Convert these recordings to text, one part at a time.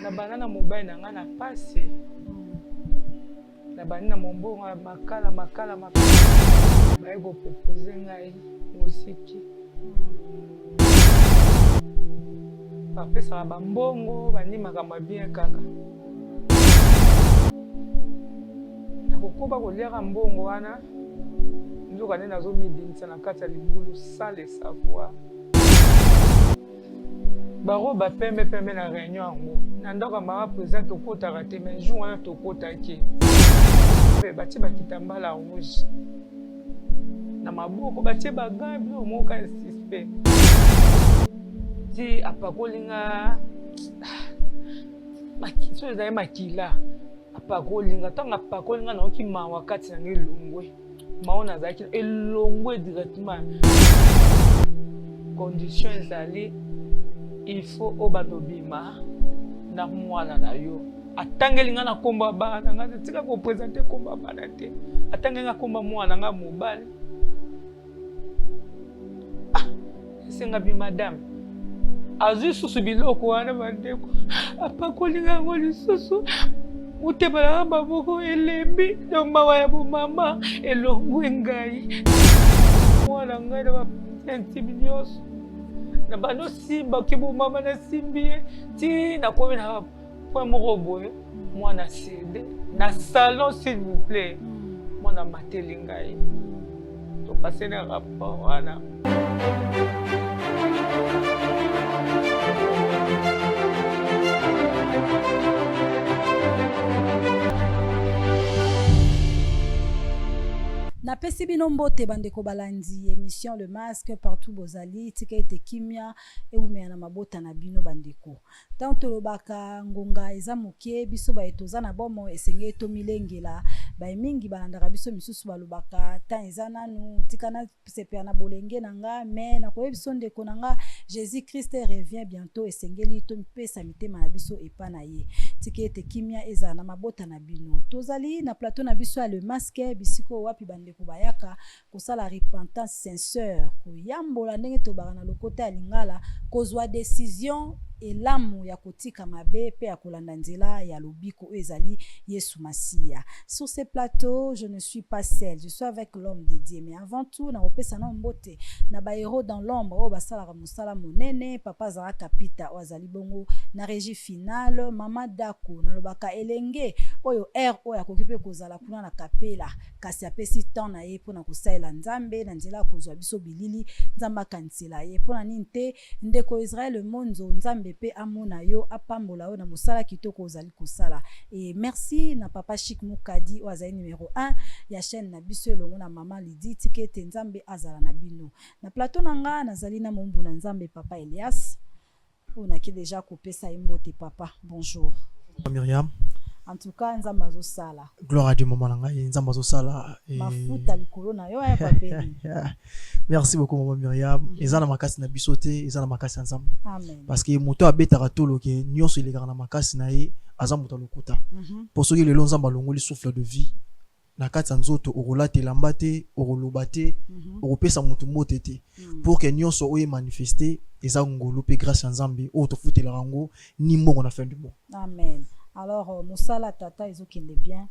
Na banda na mobali na ngai na pasi. Na bandi na mombongo ya makala makala makala. Baye ko proposer ngai moziki. Bapesaka ba mbongo, bandi makambo ya bien kaka. Nakokoba koliaka mbongo wana, nzoka nde nazomidindisa na kati ya libulu sans le savoir. Ba robe ya pembe pembe na reunion yango na ndako ya mama president tokotaka te mais jour wana tokotaki pe batie ba kitambala rouge na maboko batie ba gants biloko moko kaka suspect ti apakoli nga soki ezali makila apakoli nga ntango apakoli nga nayoki mawa kati na nga elongwe Mawa nazalaki elongwe directement. Condition ezali il faut obanda obima na mwana na yo. Atangeli nga na kombo ya bana nga natika ko presenter kombo ya bana te. Atangeli nga kombo ya mwana nga mobali. Ah, esenga bi madame azwi susu biloko wana bandeko apakoli nga yango lisusu motema na nga maboko elembi na mawa ya bomama elongwe ngai mwana ngai na baintime nyonso na bando simba kibomama nasimbi ye ti nakomi na point moko boye mwana cede na salon s'il vous plaît mwana mateli ngai topase na rapport wana. Napesi bino mbote bandeko balandi emission le masque partout bozali tika ete kimia ewumela na mabota na bino bandeko. Ntango tolobaka ngonga eza moke, biso baye toza na bomoi esengeli tomilengela. Baye mingi balandaka biso misusu balobaka temps eza nanu, tika nasepela na bolenge na nga, mais nakoyebisa yo ndeko na nga, Jesus Christ revient bientot, esengeli tomipesa mitema na biso epa na ye. Tika ete kimia ezala na mabota na bino. Tozali na plateau na biso ya Le Masque, bisika oyo wapi bandeko bayaka kosala repentance sincère, koyambola ndenge tolobaka na lokota ya lingala, kozua decision elamu ya kotika mabe pe ya kolanda nzela ya lobiko oyo ezali Yesu Masiya. Sur ce plateau, je ne suis pas seule, je suis avec l'homme de Dieu. Mais avant tout, nakopesa nanu mbote na ba heros dans l'ombre oyo basalaka mosala monene, papa Zara Kapita oyo azali bongo na regie finale, mama Dako, nalobaka elenge oyo heure oyo akoki pe kozala kuna na kapela kasi apesi temps na ye mpo na kosalela Nzambe na nzela ya kozwa biso bilili. Nzambe akanisela ye. Mpo na nini te, ndeko Israël Monzo, Nzambe mpe amona yo, apambola yo na mosala kitoko ozali kosala. Et merci na papa Chic Mukadi oyo azali numero un ya chaine na biso elongo na maman Lydie. Tika ete Nzambe azala na bino. Na plateau na nga nazali na mowumbu na Nzambe papa Elias. Oyo nake dejà kopesa ye mbote papa bonjour. Miriam. En tout cas Nzambe azosala. Gloire à Dieu maman na ngai Nzambe azosala. Et... Mafuta likolo na yo ya papeli. Merci beaucoup maman Miriam. Eza na makasi na biso te, eza na makasi ya Nzambe. Amen. Parce que moto abetaka tolo ke nyonso elekaka na makasi na ye aza moto ya lokuta. Po soki lelo Nzambe alongoli souffle de vie na kati ya nzoto okolata elamba te, okoloba te, okopesa mutu mbote te. Pour que nionso oyo e manifester eza ngolu pe grace ya Nzambe oyo tofutelaka yango ni mbongo na fin du mois. Amen. Alors musala tata ezokende bien?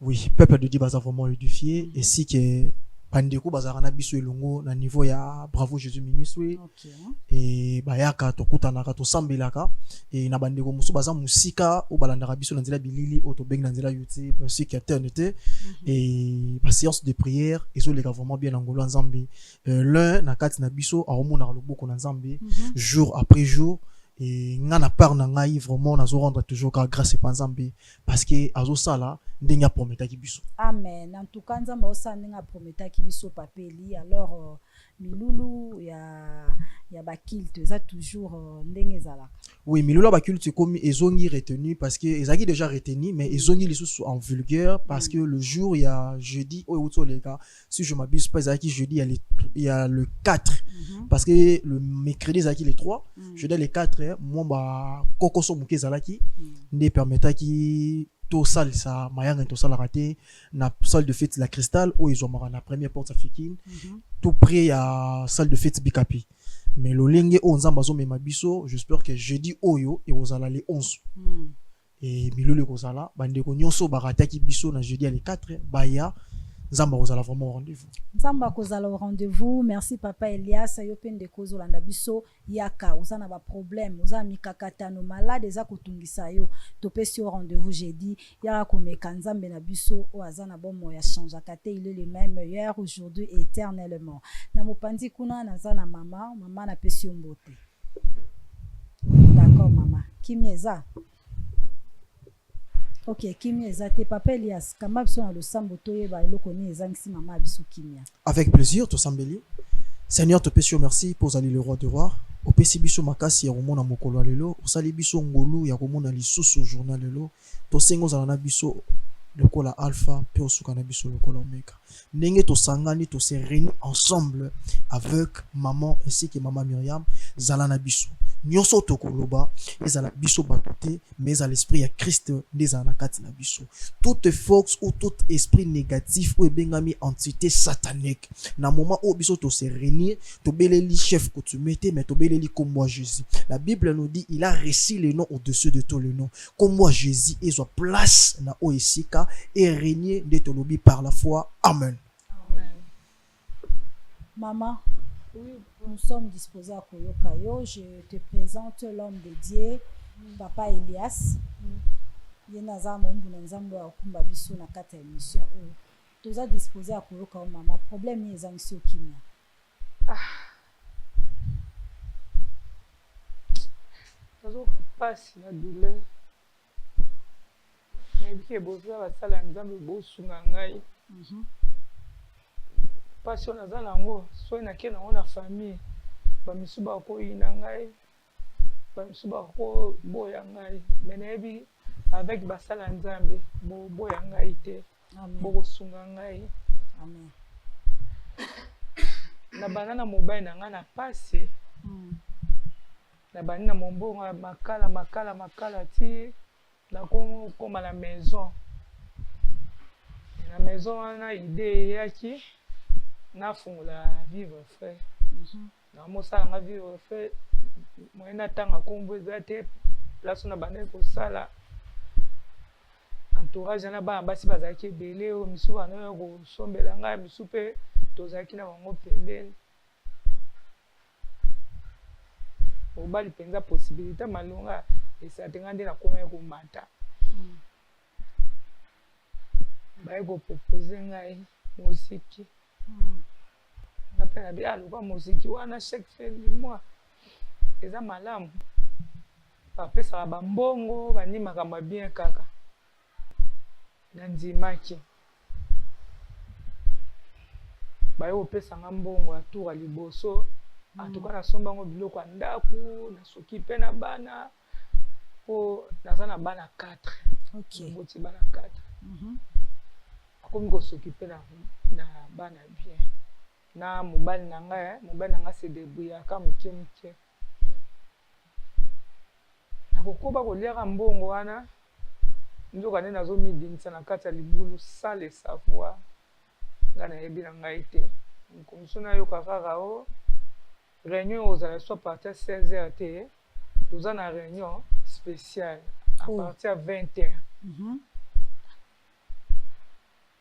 Oui, peuple de Dieu baza vraiment edifie ainsi que ba ndeko bazalaka na biso elongo na niveau ya Bravo Jesus Ministry. Okay. Et bayaka tokutanaka tosambelaka et na bandeko mosusu baza mosika oyo balandaka biso na nzela bilili oyo tobengi na nzela YouTube ainsi que TNT. Et ba séance de prière ezoleka vraiment bien na ngolu ya Nzambe. L'un na kati na biso aomonaka loboko na Nzambe jour après jour. Et nga na part na ngai vraiment nazo rendre toujours kaka grâce epa Nzambe parce que azosala ndenge aprometaki biso. Amen. En tout cas Nzambe azosala ndenge aprometaki biso Papa Eli. Alors milulu ya ba culte eza toujours ndenge ezalaka. Oui, milulu ya ba culte ekomi ezongi retenu parce que ezalaki déjà retenu mais ezongi lisusu en vulgaire parce que le jour ya jeudi oyo euti oleka, si je m'abuse pas ezalaki jeudi ya le 4 parce que le mercredi ezalaki le 3, jeudi le 4 mwa ba kokoso moke ezalaki nde permetaki. Tosalisa mayangani tosalaka te na salle de fête La Cristal oyo ezwamaka na première porte ya Fikine, tout près ya salle de fête Bikapi. Mais lolenge oyo Nzambe azomema biso, j'espère que jeudi oyo ekozala le 11 e milolo ekozala. Bandeko nyonso barataki biso na jeudi ya le 4, baya, Nzambe akozala vraiment au rendez-vous. Nzambe akozala au rendez-vous. Merci, papa Elias. Yo mpe ndeko ozolanda biso, yaka. Oza na baproblème, oza na mikakatano, malade eza kotungisa yo, topesi yo rendez-vous jeudi. Yaka komeka Nzambe na biso oyo aza na bomoi, achangeaka te. Il est le même hier, aujourd'hui et éternellement. Na mopanzi kuna naza na mama. Mama, napesi yo mbote. D'accord, mama, kimia eza? Ok, kimia eza te. Papa Elias, kamba biso na losambo, toyeba eloko nini ezangisi mama ya biso kimia. Avec plaisir, tosambeli. Seigneur, topesi yo merci mpo ozali le roi de roi. Opesi biso makasi ya komona mokolo ya lelo, osali biso ngolu ya komona lisusu journée lelo. Tosengi ozala na biso lokola alpha mpe osuka na biso lokola omega. Ndenge tosangani, tose réunis ensemble avec maman ainsi que mama Myriam, zala na biso. Nyonso tokoloba, ezala biso bato te, mais ezala l'esprit ya Christ nde ezala na kati na biso. Toute force ou tout esprit négatif oyo ebengami entité satanique, na moment oyo biso tose réunir, tobeleli chef coutumier te, mais tobeleli kombo ya Jésus. La Bible nous dit: il a reçu le nom au-dessus de tout le nom. Kombo ya Jésus ezwa place na oyo esika erégner. Nde tolobi par la foi, amen. Amen. Maman, Oui. nous sommes disposés à koyoka yo. Je te présente l'homme de Dieu, papa Elias. Ye nde aza mombu na Nzambe oyo akokumba biso na kati ya émission oyo. Toza disposé ya koyoka yo, mama. Problème nini ezangisi yo kimia? Nazoka mpasi na douleur. Nayebi ke boza basala ya Nzambe, bosunga ngai. Mpasi oyo naza nango, soki nake nango na famille, bamisu bakoyina ngai, bamisu bakoboya ngai. Mais nayebi avec basala ya Nzambe, boboya ngai te. Amen. Bokosunga ngai. Amen. Na banda na mobali na ngai na pasi. Nabandi na mombongo ya makala, makala, makala, ti nakokoma na maison. Na maison wana, idée eyaki nafungola vivre frais. Namosala nga vivre frais, moyen natanga nkombo eza te. Place na bandaki kosala, entourage na bana basi bazalaki ebele. Oyo misu bana kosombela ngai, misu mpe tozalaki na bango pembeni. Mobali mpenza, possibilité malonga esala te. Ngai nde nakomaki komata. Baye kopropose ngai moziki. Nga mpe nabi aluka moziki wana. Chaque fin du mois eza malamu, bapesaka bambongo, bandi makambo ya bien kaka. Nandimaki. Baye kopesanga mbongo ya tour ya liboso. Atuka nasomba yango biloko ya ndako, nasoki mpe na bana, mpo naza na bana 4. Naboti bana 4. Akomi kosoki mpe na bana bien na mobali na ngai. Mobali na ngai se débrouillaka moke moke. Nakokoba koliaka mbongo wana, nzoka nde nazomidinisa na kati ya libulu sans le savoir. Ngai nayebi na ngai te. Mokomosu nayoka kaka o réunion ozala so partir ya 16 heures te, toza na réunion spéciale à partir ya 20 heures.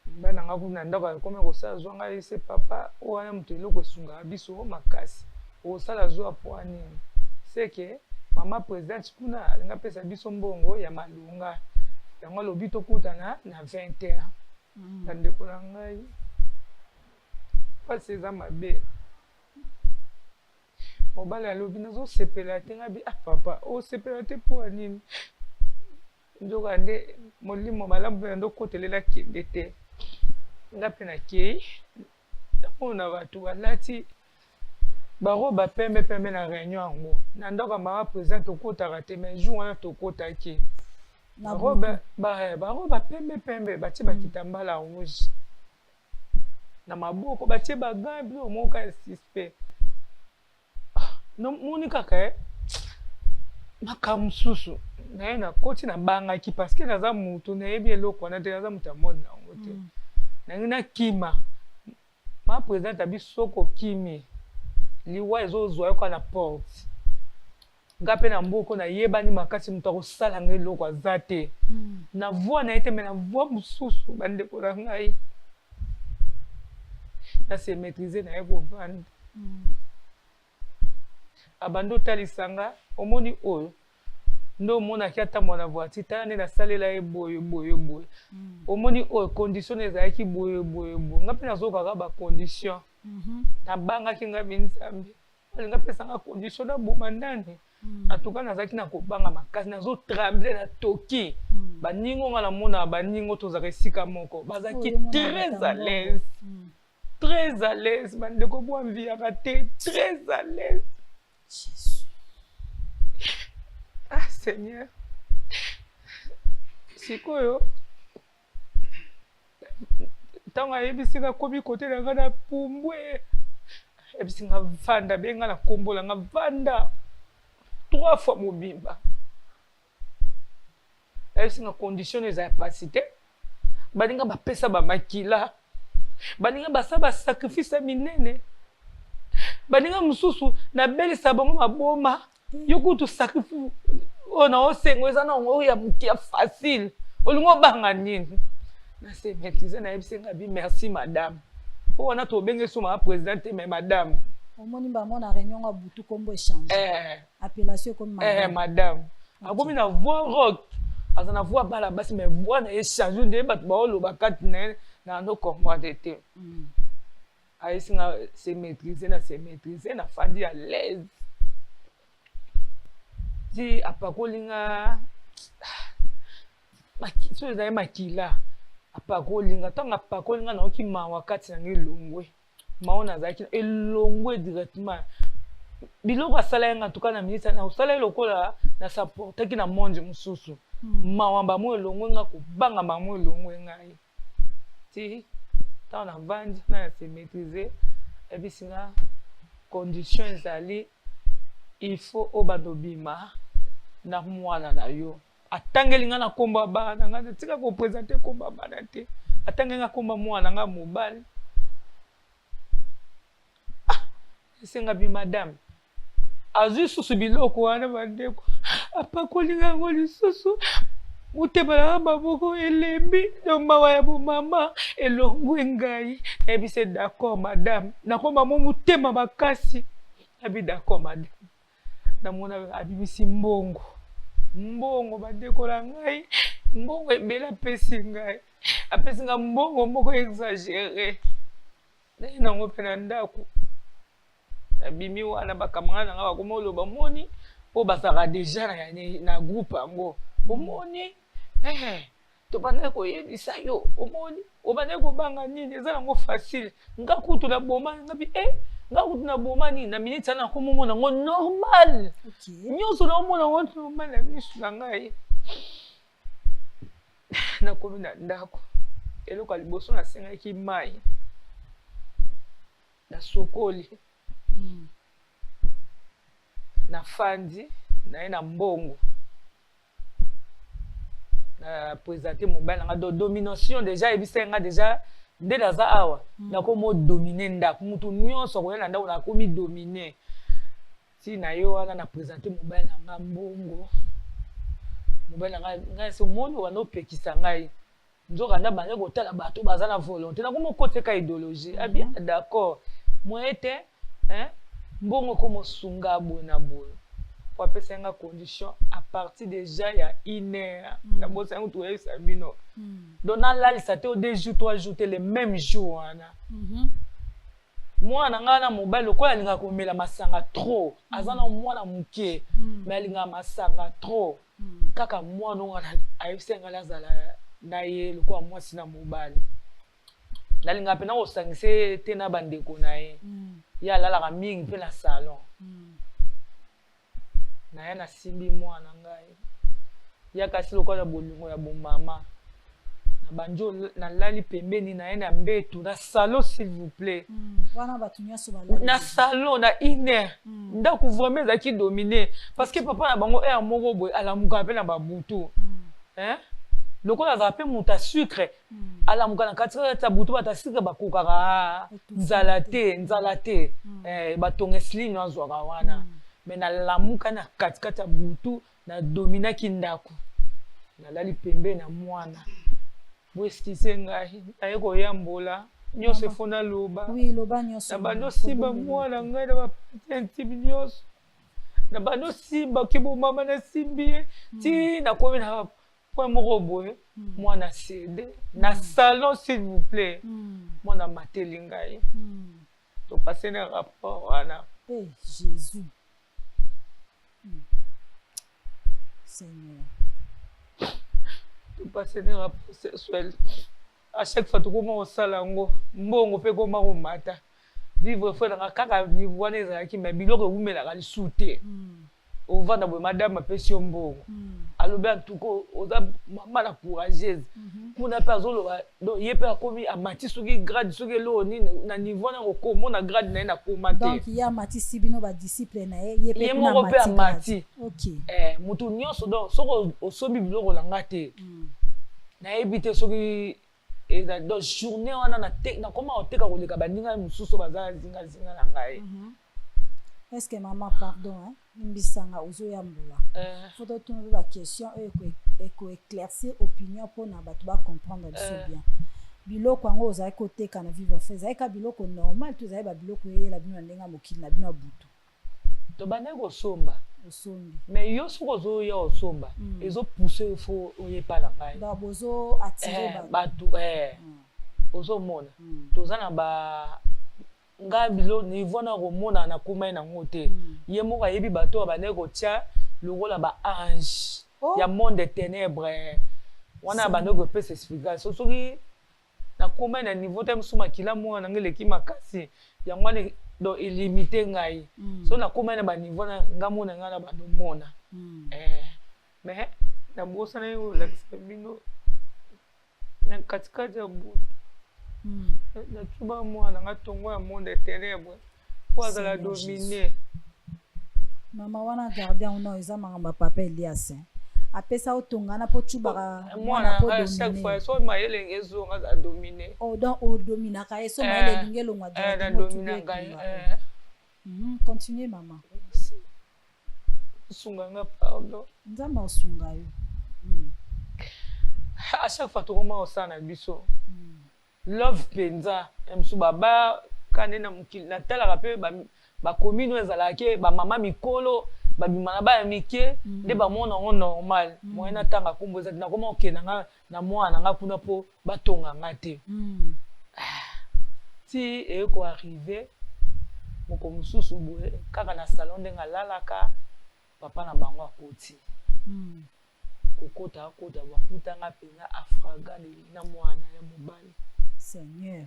Mobali na ngai kuna na ndako akomi kosala zwa. Ngai se papa oyo wana, moto eloko esungaka biso makasi, okosala zwa po nini? Seke mama présidente kuna alingi apesa biso mbongo ya malonga yango, alobi tokutana na 20 heures. Bandeko na ngai, mpasi eza mabe. Mobali alobi nazosepela te. Ngai bi: "Ah papa, osepela te mpo ya nini?" Nzoka nde molimo malamu mpe nando kotelela kende te. Nga mpe nakei, namona bato balati barobe pembe pembe na réunion yango na ndako ya mama président. Tokotaka te, mais jour wana tokotaki. Barobe pembe pembe, batie bakitambala rouge na maboko, batie bagants, biloko moko ya suspect. Nomoni kaka makambo mosusu. Naye nakoti, nabangaki parce que naza motu nayebi eloko wana te, naza moto ya mode na yango te. Nangi nakima, ma présidente abi soki okimi, liwa ezozwa yo kaka na porte. Nga mpe na mboka nayebani makasi, moto akosala nga eloko aza te. Na voix na ye te, mais na voix mosusu. Bandeko na ngai, na se maîtrise, na ye kovanda. Abandi otalisa nga: omoni oyo nde omonaki atambola na voiture, tala nde nasalela ye boye boye boye. Omoni oyo, condition ezalaki boye boye boye. Nga mpe nazokaka bacondition. Nabangaki nga binzambe alinga apesanga condition naboma ndani. En tout cas, nazalaki na kobanga makasi, nazotremble, natoki. Baningo nga namona, baningo tozalaka esika moko, bazalaki très à l'aise, très à l'aise. Bandeko, bwamviaka te, très à l'aise. Ah Seigneur! Sikoyo ntango ayebisi nga, komi kote na nga na pumbwe, ayebisi nga vanda, abenga na nkombo na nga, vanda trois fois mobimba. Ayebisi nga condition eza ya pasi te, baninga bapesa bamakila, baninga basala basacrifice ya minene, baninga mosusu nabelisa bango maboma. Yo kutu sacrifice oyo na osengo eza na yango ya moke, ya facile, olingi obanga nini? Na se maîtrise, nayebisi nga bi merci madame, mpo wana tobenge so mama président te, mais madame. Omoni bango na réunion ya butu, kombo échange, appellation ekomi madame. Madame akomi na voix rauque, aza na voix bala basi, mais voix na ye change nde bato baoloba kati na ye na no comprendre te. Ayesi nga se maîtrise, na se maîtrise, nafandi à l'aise ti apakoli nga so ezali makila. Apakoli nga, ntango apakoli nga, nayoki mawa kati na nga elongwe, mawa nazalaki elongwe directement. Biloko asala ye nga, en tout cas na minute nasala ye lokola nasupportaki na monde mosusu. Mawa bamo elongwe nga, kobanga bamo elongwe ngai ti ntango navandi na ya se maîtrise. Ayebisi nga condition ezali, il faut obanda obima na mwana na yo. Atangeli nga na nkombo ya bana nga, natika koprésente nkombo ya bana te, atangeli nga nkombo ya mwana nga mobali. Ah, esenga bi madame azwi susu biloko wana. Bandeko, apakoli nga yango lisusu, motema na nga maboko elembi, donc mawa ya bomama elongwe ngai. Nayebisi d'accord madame, nakoma mo motema makasi. Abi d'accord madame. Namona abimisi mbongo, mbongo, bandeko na ngai, mbongo ebele apesi ngai. Apesi ngai mbongo moko exagéré, naye nango mpe na ndako. Nabimi wana, bacamarade na ngai bakoma oloba: moni mpo bazalaka déjà na groupe yango, omoni eh, tobandaki koyebisa yo, omoni obandaki kobanga nini? Eza nango facile. Nga kutu na boma nga bi eh, nga kutu na boma nini na minute wana, nakomomona yango normal. Nyonso naomona yango normal na misu na ngai. Nakomi na ndako, eloko ya liboso nasengaki mai, nasokoli, nafandi naye na mbongo, na présente mobali na nga. Do domination déjà, ayebisa nga déjà nde naza awa, nakomi odomine ndako, mutu nyonso akoya na ndako nakomi domine. Ti na ye wana, na présente mobali na nga mbongo. Mobali na ngai, ngai se omoni obanda opekisa ngai, nzoka nda banda kotala bato baza na volonté, nakomi okoteka idéologie. Abi d'accord, moye te, mbongo komosunga boye na boye, po apesa nga condition à partir déjà ya une heure. Nabosa yango, toyebisa bino. Donc nalalisa te o 2 jours, 3 jours te, le même jour wana. Mwana ngai na mobali, lokola alingaka komela masanga trop, aza na mwana moke, mais alingaka masanga trop. Kaka mwana oyo ayebisi ngai azala na ye lokola mwasi na mobali. Nalingaka mpena kosangisa ye te na bandeko na ye. Ye alalaka mingi mpe na salon. Na ye nasimbi mwana ngai ya kasi lokola bolingo ya bomama. Nabandi nalali pembeni na ye na mbetu na salon, s'il vous plaît. Wana bato nyonso balali. Na salon na une heure. Ndako vraiment ezalaki dominé parce que papa na bango, heure moko boye, alamukaka mpe na babutu. Hein? Lokola azala mpe moto ya sucre, alamuka na katikati ya butu. Bato ya sucre bakokaka nzala te, nzala te. Batonga insuline azwaka wana. Mais nalamuka na katikati ya butu, nadominaki ndako, nalali pembeni na mwana. Boexcuser ngai, naye koyambola nyonso, efo naloba. Oui, loba nyonso. Na bando osimba mwana ngai na baparties intimes nyonso, na bando osimba kibomama, nasimbi ye ti nakomi na point moko boye. Mwana cédé na salon, s'il vous plaît. Mwana mateli ngai. Topase na rapport wana. Hey, Jésus. Seigneur. Topase na rapport sexuel. À chaque fois tokoma kosala yango, mbongo mpe ekoma komata. Vivre fo elanga kaka niveau wana ezalaki, mais biloko ewumelaka lisusu te. Ovanda boye, madame apesi yo mbongo. Alobi antuka oza mama na courageuse. Kuna mpe azoloba, donc ye mpe akomi, amati soki grade, soki eloko nini na niveau wana, okomona grade na ye nakoma te. Donc ye amatisi bino badisciple na ye, ye mpe ye kuna moko mpe amati amati. Ok. Motu nyonso, donc soki osombi biloko na nga te, nayebi te soki eza. Donc journée wana nakoma koteka koleka baninga mosusu baza zingazinga na ngai. Est ce que, mama, pardon, hein? Limbisanga, ozoyambola. Faut totuna mpe baquestion oyo ekoéclaircir opinion mpona bato bacomprendre biso. Bien, biloko yango ozalaki koteka na vivre frais, ezalaki ka biloko normal to ezalaki babiloko eyela bino na ndenge ya mokili na bino ya butu? Tobandaki kosomba. Osombi. Mais yo soki ozoya osomba, ezopousse yo, fo oyepa na ngai. Donc bozo attire bato. Bato ozomona. Toza na ba nga bilo niveau na komona, nakóma nango te. Ye moko ayebi bato oyo bandeki kotia lokola baange ya monde ténèbre wana. Bandeki kopesa explication soki nakóma na niveau te mosusu, makila mwana nanga eleki makasi, yango wana donc elimite ngai. So nakóma na baniveau na nga, mona ngai na bando mona. Mais nabosana kolakisa bino na katikati ya butu. Natuba mwana nga tongo ya monde ténèbre po azala Seigneur. dominé. Mama wana, gardien wana, eza makambo ya papa Elias, hein. Apesa otongana mpo tubaka mwana mwana mpo nga chaque domine. fois so mayele ezonga, aza dominé. Oh, donc odominaka ye so mayele elingi elongwa directement, otubi nadominaka. etonga. Continue mama. Sunga nga, pardon. Nzambe aosunga yo. À chaque fois tokoma kosala na biso love mpenza ya mosusu, babaka nde na mokili. Natalaka mpe bacommune oyo ezalaka bamama mikolo babima na bana mike nde bamona yango normal. Moye natanga nkombo eza te. Nakoma kokende nga na mwana na nga kuna mpo batonga nga te. Ti eye koarriver moko mosusu boye, kaka na salon ndenge alalaka, papa na bango akoti. Kokota, akota, bakutanga mpenza en flagrant délit na mwana ya mobali. Seigneur.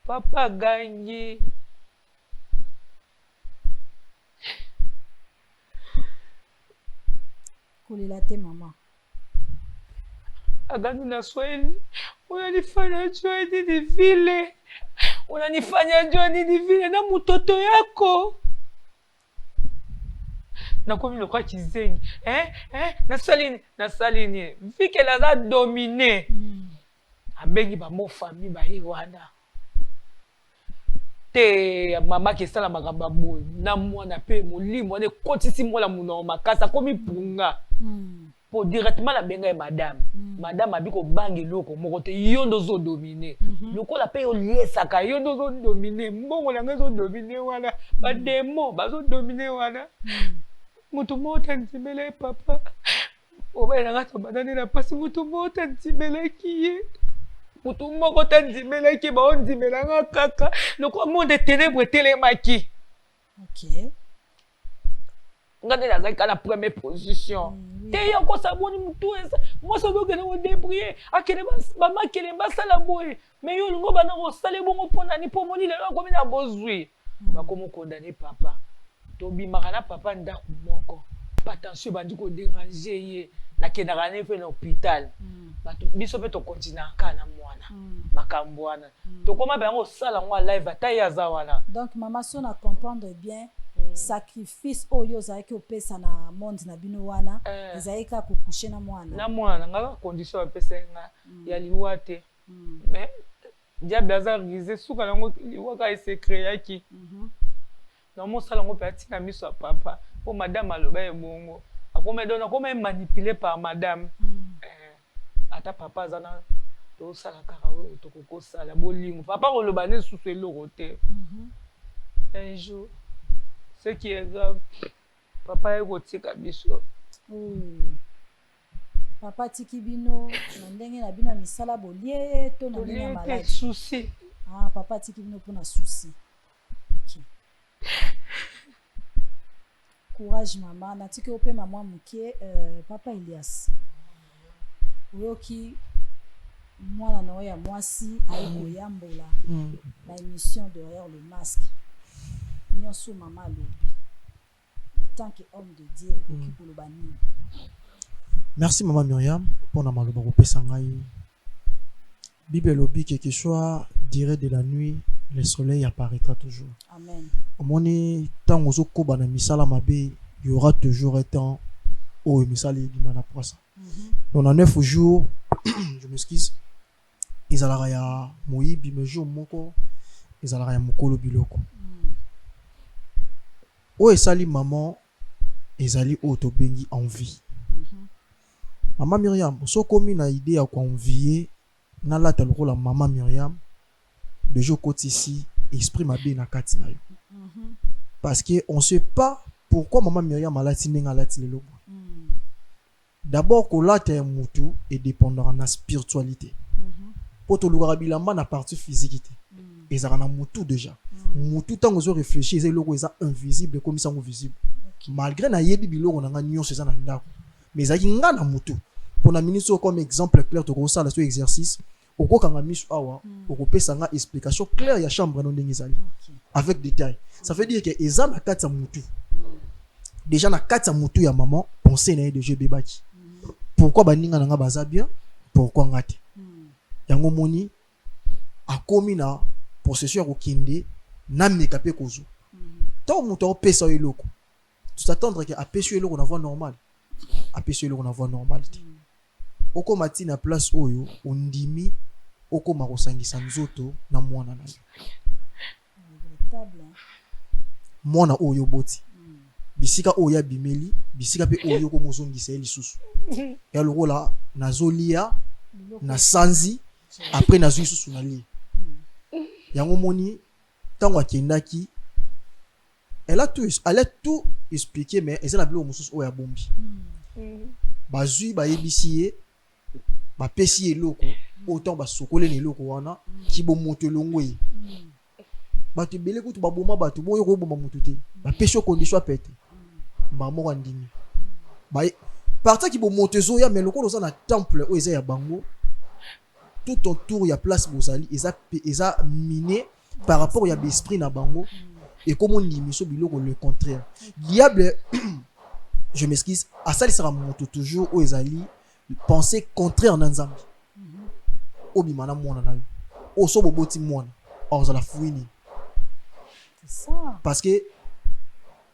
Papa agangi. Kolela te, mama. Agangi na Swahili: "Unanifanya jua nini vile? Unanifanya jua nini vile na mtoto yako?" Nakomi lokwa kizengi, eh? Eh? Nasali nini? Nasali nini? Vikele aza dominé. Abengi bamo famille baye wana te. Mamaki esala makambo ya boye na mwana mpe molimo wana ekotisi mwana monoko makasi, akomi punga. Po directement nabenga ye madame. Madame abi kobanga eloko moko te, yo nde ozodomine. Lokola mpe oliesaka, yo nde ozodomine mbongo na ngai, ezodomine wana, badémon bazodomine wana. Moto moko te andimela ye. Papa mobali na ngai, tobandani na mpasi. Moto moko te andimelaki ye, moto moko te andimelaki ye. Baondimela nga kaka lokola monde ténèbre etelemaki. Nga nde nazalaki kaka na première position. Te, yo kosa boni mutu eza mwasi ozokende kodébrouiller, akende bamakele basala boye, mais yo olingo banda kosala ebongo mpo nani? Mpo omoni lelo akomi na bozwi. Bakomi okondane papa, tobimaka na papa ndako moko. Papa, tension ebandi kodéranger ye. Nakendaka ne mpe na hôpital. Bato biso mpe tokontinuaka kaka na mwana. Makambo wana tokóma mpe yango osala yango live, ata ye aza wana. Donc mama, so na comprendre bien, sacrifice oyo ozalaki opesa na monde na bino wana ezalaki kaka kocoucher na mwana? Na mwana na nga. Condition bapesa ye nga ya liwa te, mais diable aza rusé. Suka nango liwa kaka esekreaki. Namosala yango mpe atina miso ya papa, mpo madame aloba ye bongo. Akoma donc akoma ye manipulé par madame. Ata papa aza na, tosala kaka oyo tokokosala bolingo. Papa koloba nde lisusu eloko te. Un jour, ce qui est grave, papa ye kotika biso. Oh. Papa atiki bino na ndenge na bino ya misala, bolie ye to na ndenge ya tolie te. Maladi? Souci. Ah, papa atiki bino mpona souci. Ok, courage mama, natiki opema mwa moke. Papa Elias, oyoki mwana na oyo ya mwasi aye koyambola na émission Derrière le masque. Nyonso mama alobi, tant que homme de Dieu, okoki koloba nini? Merci mama Myriam mpona maloba kopesa ngai. Bible elobi: "Quelle que soit durée de la nuit, le soleil apparaîtra toujours." Amen. Omoni, ntango ozokoba na misala mabe, y aura toujours un temps oyo misala ebima na poisa. Donc na 9 jours, je m'excuse, ezalaka ya moyibi, mais jour moko ezalaka ya mokolo. Biloko oyo esali mama ezali oyo tobengi envie. Mama Myriam, soki okomi na idée ya koenvier nalata lokola mama Myriam, déjà okotisi esprit mabe na kati na yo, parce que on sait pas pourquoi mama Myriam alati ndenge alati lelo boye. D'abord, kolata ya mutu edépendaka na spiritualité, mpo tolukaka bilamba na partie physique te, ezalaka na mutu déjà. Mutu ntango ozoréfléchir, eza eloko eza invisible, ekomisa yango visible. Malgré nayebi biloko na nga nyonso eza na ndako, mais ezalaki nga na mutu. Mpona minisi oyo, comme exemple clair, tokosala so exercice: okokanga miso awa, okopesa nga explication claire ya chambre no ndenge ezali avec détail. Ça veut dire que eza na kati ya mutu déjà, na kati ya mutu ya mama. Pensée na ye déjà ebebaki: pourquoi baninga na nga baza bien, pourquoi nga te? Yango moni akomi na processus ya kokende nameka mpe kozwa. Ntango moto akopesa yo eloko, s'attendre ke apesi yo eloko na voie normale, apesi yo eloko na voie normale te. Okóma ti na place oyo ondimi okóma kosangisa nzoto na mwana na yo. Regrettable, hein? Mwana oyo oboti, bisika oyo abimeli, bisika mpe oyo okoma ozongisa ye lisusu, ya lokola nazolia Biloko. Na sanzi, après nazwi lisusu nalie yango. Moni ntango akendaki, elle a tout expliqué, mais eza na biloko mosusu oyo abombi. Bazwi, bayebisi ye, bapesi ye eloko oyo. Ntango basokoli na eloko wana, kibomoto elongo ye. Bato ebele kutu baboma bato boyo koboma motu te. Bapesi yo condition apete, mbala moko andimi. Partir kibomoto ezoya, mais lokola oza na temple oyo eza ya bango, tout autour ya place bozali eza, eza miné par rapport ya baesprit na bango, ekómi ondimi so biloko le contraire. Diable, je m'excuse, asalisaka moto toujours oyo ezali pensée contraire na Nzambe. Obima na mwana na yo oyo, so boboti mwana, ozala fruit nini? C'est ça. Parce que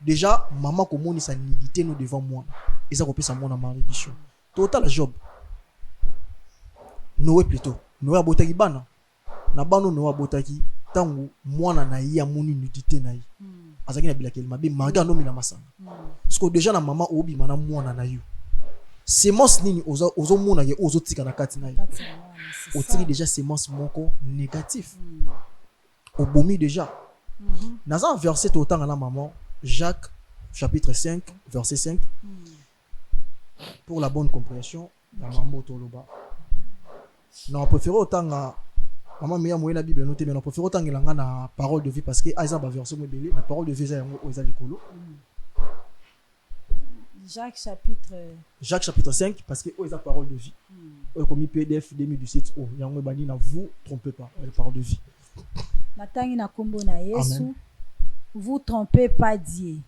déjà mama komonisa nudité no devant mwana eza kopesa mwana malédiction. Totala Job, Noé plutôt. Noé abotaki bana na bana. Noé abotaki, ntango mwana na ye amoni nudité na ye, azalaki na bilakeli mabe malgré anomela masanga. Parce que déjà na mama obima na mwana na yo, semence nini ozomona ye oyo ozotika na kati na ye? Kati ya mwana, c'est Otiki ça. déjà semence moko négatif, obomi déjà. Naza un verset totanga na maman, Jacques chapitre 5 verset 5, pour la bonne compréhension ya mambo toloba. Na préféré otanga, mama meya moye na Bible no te, mais na préféré otangela nga na Parole de Vie, parce que eza baverset mo ebele na Parole de Vie. Eza yango oyo eza likolo. Jacques chapitre Jacques chapitre 5, parce que oyo eza Parole de Vie, oyo ekomi PDF 2017. Oyo yango ebandi na "Vous trompez pas", oyo Parole de Vie. Natangi na nkombo na Yesu. Amen. Vous trompez pas Dieu.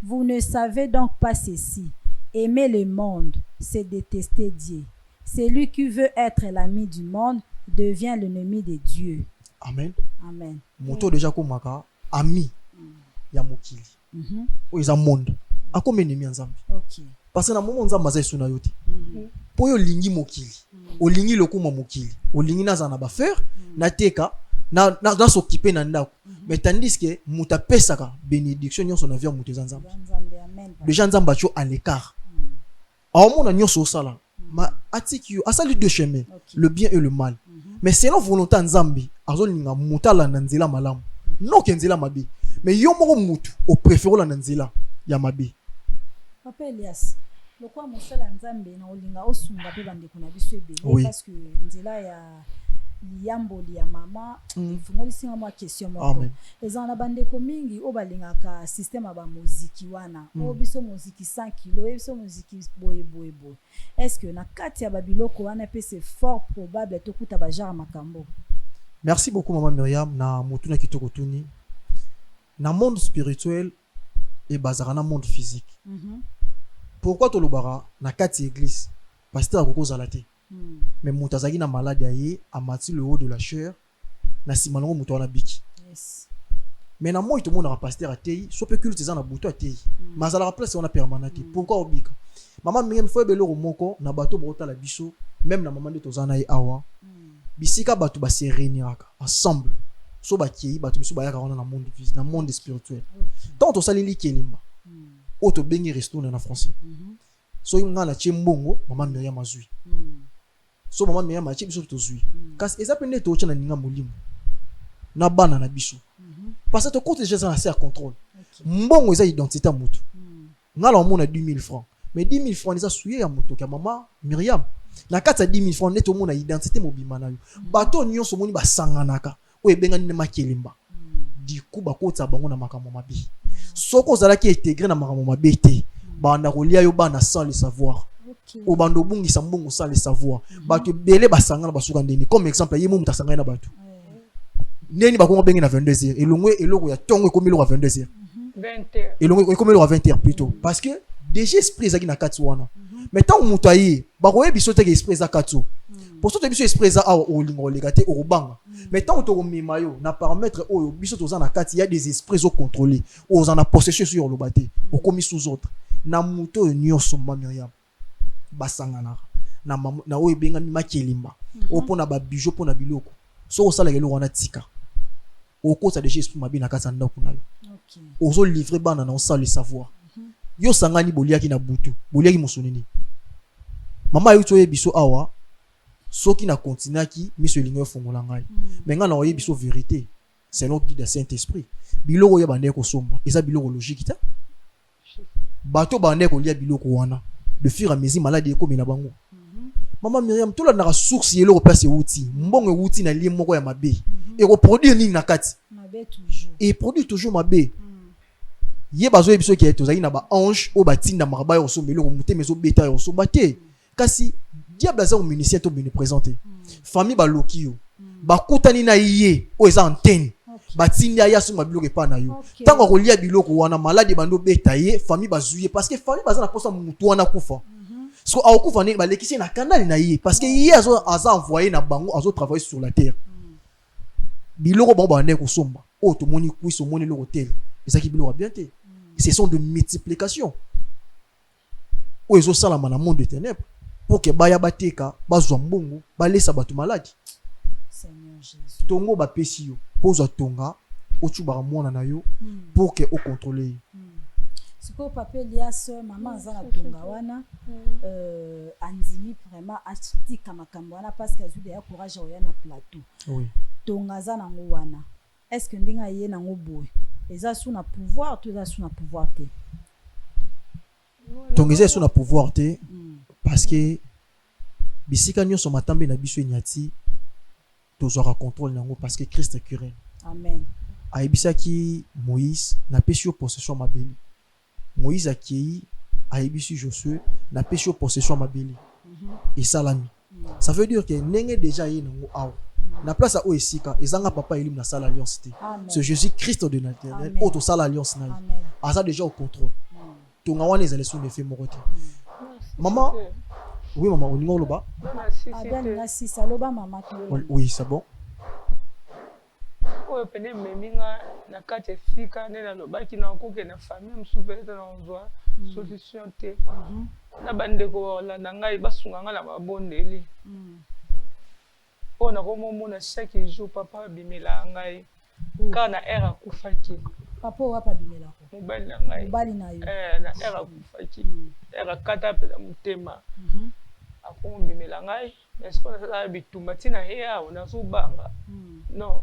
Vous ne savez donc pas ceci: aimer le monde, c'est détester Dieu. Celui qui veut être l'ami du monde devient l'ennemi de Dieu. Amen. Amen. Moto déjà akomaka ami ya mokili oyo eza monde, akomi ennemi ya Nzambe. Parce que na momo Nzambe aza esu na yo te, mpo oyo olingi mokili, olingi lokuma mokili, olingi nazala na baaffaire, nateka, nas'occuper na ndako, mais tandis que moto apesaka bénédiction nyonso na vie ya moto eza Nzambe. Nzambe, amen. Déjà Nzambe atio à l'écart, aomona nyonso osala, ma atiki yo, asali deux chemins, le bien et le mal. Mais selon volonté ya Nzambe, azolinga moto alanda nzela malamu, noke nzela mabe, mais yo moko motu opréféré olanda nzela ya mabe. Papa Elias, lokola mosala ya Nzambe, na olinga osunga mpe bandeko na biso ebele, parce que nzela ya liyamboli ya mama efungolisinga mwa question moko. Amen. Ezala na bandeko mingi oyo balingaka système ya bamoziki wana, oyo biso moziki 100 kilo, oyo biso moziki boye boye boye. Est ce que na kati ya babiloko wana mpe c'est fort probable tokuta bagenre makambo? Merci beaucoup, mama Myriam, na motuna kitoko. Tuni na monde spirituel ebazaka na monde physique. Pourquoi tolobaka na kati ya église pasteur akoki kozala te, mais moto azalaki na malade ya ye, amati le haut de la chair, na nsima nango moto wana biki. Mais na moi tomonaka pasteur atei, so mpe culte eza na butu, atei, mais azalaka place wana permanent te. Pourquoi obika, mama Miriam? Faut yeba eloko moko na bato bokotala biso, même na mama nde toza na ye awa. Bisika bato base réuniraka ensemble, so bakei, bato misusu bayaka wana na monde, na monde spirituel. Ntango tosali likelemba, oyo tobengi ristourne na français, soki ngai natie mbongo, mama Miriam azwi, so mama Miriam atie, biso tozwi. Kasi eza mpe nde tootya na ninga molimo na bana na biso, parce que tokota déjà, eza na se ya contrôle. Mbongo eza identité ya motu. Ngai na omona 10 000 francs, mais 10 000 francs eza suye ya motoki ya mama Miriam. Na kati ya 10 000 francs nde tomona identité mobimba na yo. Bato nyonso omoni basanganaka, oyo ebengani nde makelemba, diku bakotisa bango na makambo mabe. Soki ozalaki intégré na makambo mabe te, banda kolia yo bana sans le savoir. Obanda obungisa mbongo sans le savoir. Bato ebele basangana, basuka ndeni. Comme exemple, ye mo moto asangani na bato ndeni, bakongo benge na 22 heures, elongo eloko ya ntongo ekomi eloko ya 22 heures. 20 heures. Elongo ekomi eloko ya 20 heures plutôt, parce que déjà esprit ezalaki na kati wana. Mais ntango moto aye, bakoyebi biso teke esprit eza kati o po so toyebi biso esprit eza awa, olinga oleka te, okobanga. Mais ntango tokomema yo na paramètre oyo biso toza na kati ya des esprits ezocontrôle, oza na possession esu ya oloba te, okomi sous autre na moto oyo nyonso. Mama Miriam, basanganaka na oyo ebengami makelemba, oyo mpona babijoux, mpona biloko. Soki osalaka eloko wana, tika, okota déjà esprit mabe na kati ya ndako na yo. Ozolivre bana na osala le savoir. Yo osangani, boliaki na butu, boliaki mosuni nini? Mama ayuti oyebi biso awa, soki na continuaki, miso elingi efongola ngai. Mais ngai na oyebi biso vérité selon guide ya Saint Esprit. Biloko oyo bandeki kosomba eza biloko logique te. Bato bandeki kolia biloko wana, de fur et à mesure maladi ekomela bango. Mama Miriam, tolandaka source ya eloko, place ewuti. Mbongo ewuti na lie moko ya mabe, ekoproduire nini na kati? Mabe toujours. Eproduire toujours mabe. Ye bazoyebi soki tozalaki na baange oyo batindamaka baya kosomba eloko, motema ezobeta ya kosomba te. Kasi diable aza omniscient to omniprésent te. Famille baloki yo, bakutani na ye oyo eza antenne, batindi aye asomba biloko epai na yo. Ntango akolia biloko wana, maladi ebandi obeta ye, famille bazwi ye, parce que famille baza na mposa motu wana akufa. So akokufa ndenge balekisi ye na canal na ye, parce que ye aza envoyé na bango, azotravailler sur la terre. Biloko bango bandeki kosomba, oyo tomoni kwisi, omoni eloko tele, ezalaki biloko ya bien te. Ce sont de multiplication oyo ezosalama na monde de ténèbres pour que baya bateka, bazwa mbongo, balesa bato maladi. Seigneur Jésus. Tongo bapesi yo mpo ozwa tonga, otubaka mwana na yo pour que ocontrôle ye. Sikoyo, papa Elias, mama aza na tonga wana, andimi vraiment atika makambo wana, parce que azwi deya courage oya na plateau. Tonga aza nango wana, est ce que ndenge aye nango boye, eza su na pouvoir to eza su na pouvoir te? Tonga eza esu na pouvoir te, parce que bisika nyonso matambe na biso enyati, tozwaka contrôle nango, parce que Christ qui règne. Amen. Ayebisaki Moïse: "Napesi yo possession ya mabele." Moïse akei, ayebisi Josué: "Napesi yo possession ya mabele." Esalami. Ça veut dire que ndenge déjà ye nango awa na place ya oyo esika ezanga papa Elimu nasala alliance te. Amen. C'est Jésus Christ de Nazareth Amen. oyo tosala alliance na ye. Amen. Aza déjà au contrôle. Tonga wana ezala esu na effet moko te. Maman, oui maman, olingi oloba? Abel na sisa aloba mama. Oui, c'est bon. Oyo pene ememi nga na kati esika nde nalobaki nakokende na famille mosusu, peut-être nakozwa solution te. Na bandeko bakolanda ngai, basunga ngai na mabondeli. Oyo nakomomona chaque jour, papa abimelaka ngai kaka na heure akufaki. Papa oyo wapi abimelako? Mobali na ngai. Mobali na yo. Eh, na heure akufaki, heure akata mpenza motema, akomobimela ngai. Mais sikoyo nasalaka bitumba ntina ye awa, nazobanga. Non,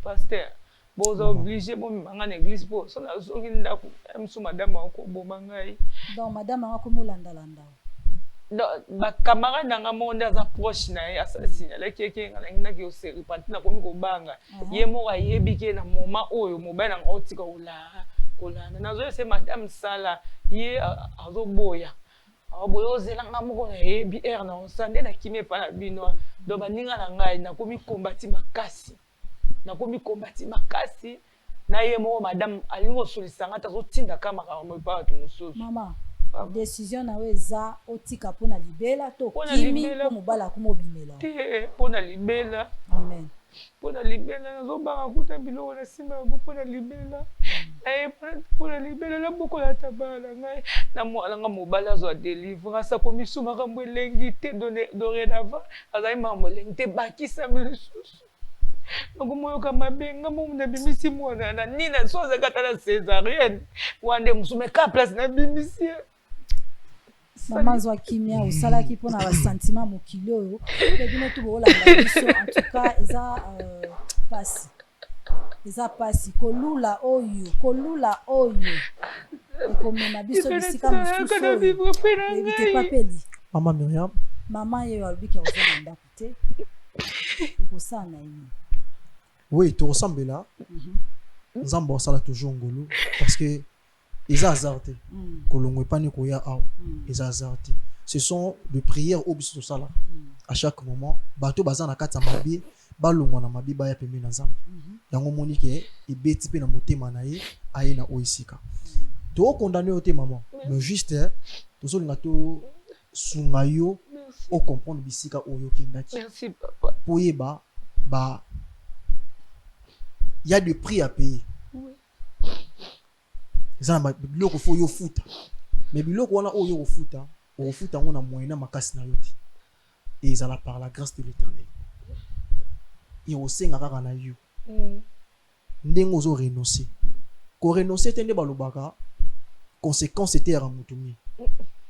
pasteur, boza obligé bomema ngai na église, mpo so nazongi ndako mosu, madame akoboma ngai. Donc madame yango akomi olandalanda? Bacamarade na ngai moko nde aza proche na ye, asignalaki eke nga nangi naki ose repentir. Nakomi kobanga. Ye moko ayebi ke na moment oyo mobali na ngai otika kolanda, nazoyese madame sala ye azoboya, boye ozela nga moko nayebi heure na osala nde nakimi epai na bino. Donc baninga na ngai, nakomi kombati makasi, nakomi kombati makasi na ye moko. Madame alingi kosolisa nga te, azotindaka makambo epai bato mosusu. Mama, décision na yo eza otika mpona libela to kimi mpo mobali akoma obimela? Te, mpona libela. Amen. Mpona libela. Nazobanga kuta biloko na nsima yango. Mpona libela naye, mpona libela nabokola ata bana na ngai na mwana nga. Mobali azwa délivrance, akomisu makambo elengi te. Dorénavant azali makambo elengi te, bakisami lisusu, nakomoyoka mabe. Nga momu nabimisi mwana na nini, so azalaki ata na césarienne wana nde mosu, mais ka place nabimisi ye. Mama, zwa kimia. Osalaki mpona basentiment mokili oyo, mpe bino tu boolanda biso. En tout cas eza pasi, eza pasi kolula oyo, kolula oyo ekomema biso bisika mosusu oyo oyebi te, papeli. Mama Miriam. Mama, ye oyo alobiki akozwa na ndako te, okosala na ye nini? Oui, tokosambela. Nzambe asala toujours ngolu, parce que eza hasard te. Kolongo epani koya awa eza hasard te. Ce sont de prières oyo biso tosalaka à chaque moment. Bato baza na kati ya mabe, balongwa na mabe, baya pembeni na Nzambe. Yango omoni ke ebeti mpe na motema na ye, aye na oyo esika. Tokokondane yo te, mama, mais juste tozolinga tosunga yo ocomprendre bisika oyo okendaki. Merci, papa. Po oyeba ba y a de prix à payer. Eza na biloko fo yo futa, mais biloko wana oyo okofuta, okofuta yango na moyen na makasi na yo te. Ezala par la grâce de l'Éternel. Ekosenga kaka na yo ndenge ozo renoncer. Korenoncer te nde balobaka conséquence eteyaka motu mingi,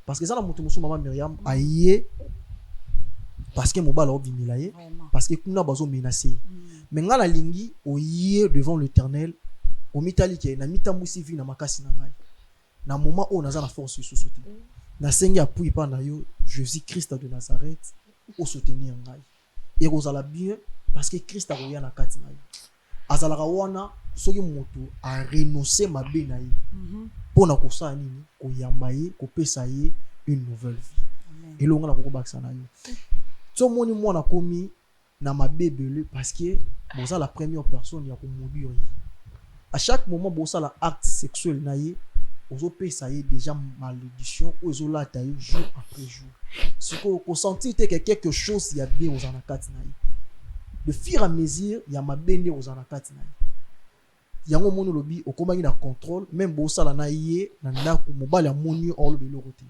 parce que eza na motu mosusu, mama Miriam, aye parce que mobali aobimela ye, parce que kuna bazomenace ye. Mais ngai nalingi oye devant l'Éternel, omitali ke na mitambwisi vie na makasi na ngai, na moment oyo naza na force lisusu te, nasengi appui epa na yo, Jésus Christ de Nazareth, osoutenir ngai. Ekozala bien, parce que Christ akoya na kati na yo. Azalaka wana soki moto arenonce mabe na ye mpona kosala nini? Koyamba ye, kopesa ye une nouvelle vie. Elongo na kokobakisa na yo, so omoni mwana akomi na mabe ebele, parce que boza la première personne ya komaudire ye à chaque moment bosala acte sexuel na ye, ozopesa ye déjà malédiction oyo ezolata ye jour après jour. Sikoyo kosentir te ke quelque chose ya bien ozala na kati na ye, de fur à mesure ya mabe nde ozala na kati na ye. Yango omoni olobi okomaki na contrôle, même bosala na ye na ndako, mobali amoni yo, oloba eloko te.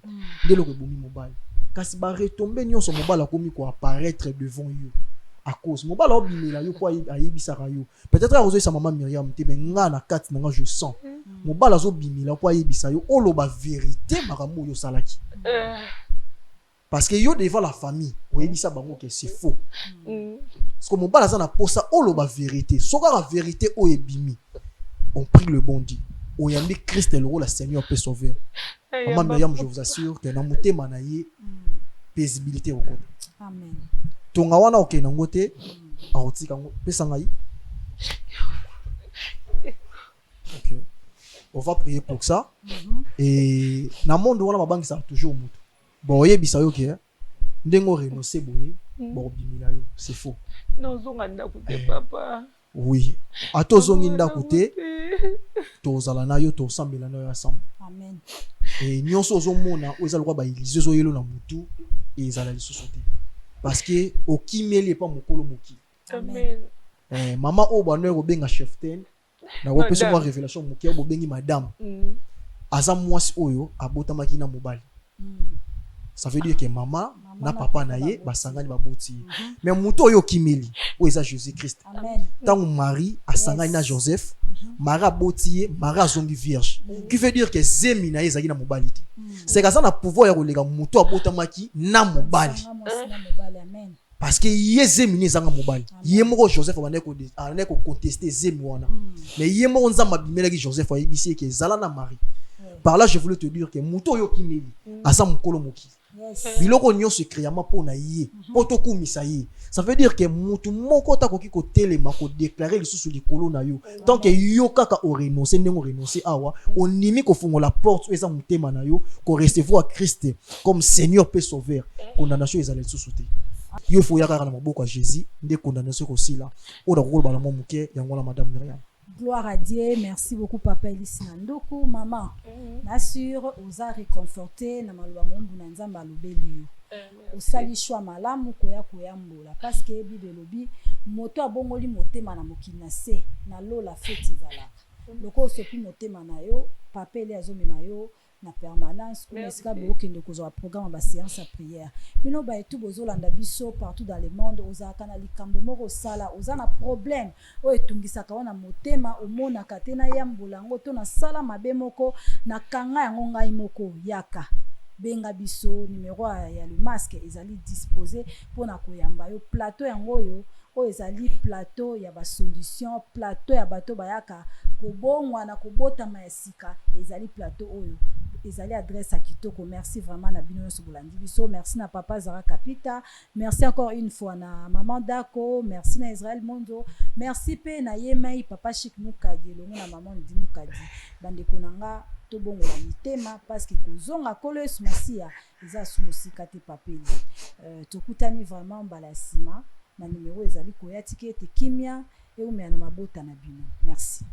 Nde eloko ebomi mobali. Kasi baretombées nyonso, mobali akomi koapparaître devant yo à cause mobali aobimela yo mpo ayebisaka yo. Peut-être akozoyisa mama Miriam te, mais nga na kati na nga je sens mobali azobimela mpo ayebisa yo oloba vérité makambo oyo osalaki, parce que yo devant la famille oyebisa bango ke c'est faux. Parce que mobali aza na posa oloba vérité. So kaka vérité oyo ebimi, on prie le bon Dieu, oyambi Christ lokola Seigneur mpe Sauveur, mama Miriam, je vous assure que na motema na ye paisibilité okota. Amen. Tonga wana okende yango te, akotika yango. Pesa ngai. Ok, on va prier pour ça. Et na monde wana babangisaka toujours moto. Bon, oyebisa yo ke ndenge orenonce boye, bakobimela yo, c'est faux. Nazonga ndako te, papa. Oui, ata ozongi ndako te, tozala na yo, tosambela na yo ensemble. Amen. E nyonso ozomona oyo eza lokola baillusion ezoyelo na motu, ezala lisusu te, parce que okimeli epa mokolo mokili. Amen. Mama oyo bando kobenga chef ten, nakopesa mwa Madame. Révélation moke. Oyo bobengi madame aza mwasi oyo abotamaki na mobali. Ça veut dire que mama Mama na na papa na papa ye baboti. Basangani, baboti ye. Mais moto oyo okimeli, oyo eza Jésus Christ. Amen. Ntango Marie asangani na Joseph, Marie aboti ye, Marie azongi vierge, qui veut dire que zemi na ye ezalaki na mobali te. C'est que aza na pouvoir ya koleka moto abotamaki na mobali. Sanga mwasi na mobali, amen. Parce que ye zemi ne ezanga mobali. Amen. Ye moko Joseph abandaki koconteste zemi wana, mais ye moko Nzambe abimelaki Joseph, ayebisi ye ke ezala na Marie. Par là, je voulais te dire que moto oyo okimeli aza mokolo mokili. Biloko nyonso ecréama mpo na ye, mpo tokumisa ye. Ça veut dire que motu moko takoki kotelema kodéclare lisusu likolo na yo tant que yo kaka orenonce. Ndenge orenonce awa, ondimi kofungola porte oyo eza motema na yo, korecevoir Christ comme Seigneur mpe Sauveur, condamnation ezala lisusu te. Yo fo oya kaka na maboko ya Jésus, nde condamnation ekosila. Oyo nakokoloba na mwa moke yango wana, madame Myriam. Gloire à Dieu. Merci beaucoup, papa Elisi na Nduku. Maman, nasure oza réconforté na maloba mombu na Nzambe alobeli yo. Osali choix malamu koya koyambola, parce que Bible elobi moto abongoli motema na mokili na se na lola feti ezalaka. Lokola osopi motema na yo, papa Eli azomema yo na permanence kuna esika bokende kozwa programme ya baséance ya prière. Bino baetu bozolanda biso partout dans le monde, ozalaka na likambo moko osala, oza na problème oyo etungisaka yo na motema, omonaka te nayambola yango to nasala mabe moko, nakanga yango ngai moko, yaka benga biso. Numero ya Le Masque ezali disposé mpona koyamba yo. Plateau yango oyo, oyo ezali plateau ya basolution, plateau ya bato bayaka kobongwana, kobotama ya sika. Ezali plateau oyo ezali adresse ya kitoko. Merci vraiment na bino nyonso bolandi biso. Merci na papa Zara Kapita, merci encore une fois na maman Dako, merci na Israel Monzo, merci mpe na ye mai papa Chik Mukadi elongo na maman Ndi Mukadi. Bandeko na nga, tobongola mitema, parce que kozonga Nkolo Yesu Masiya eza su mosika te. Papeli, tokutani vraiment mbala ya nsima na numero ezali koya. Tika ete kimia eumela na mabota na bino. Merci.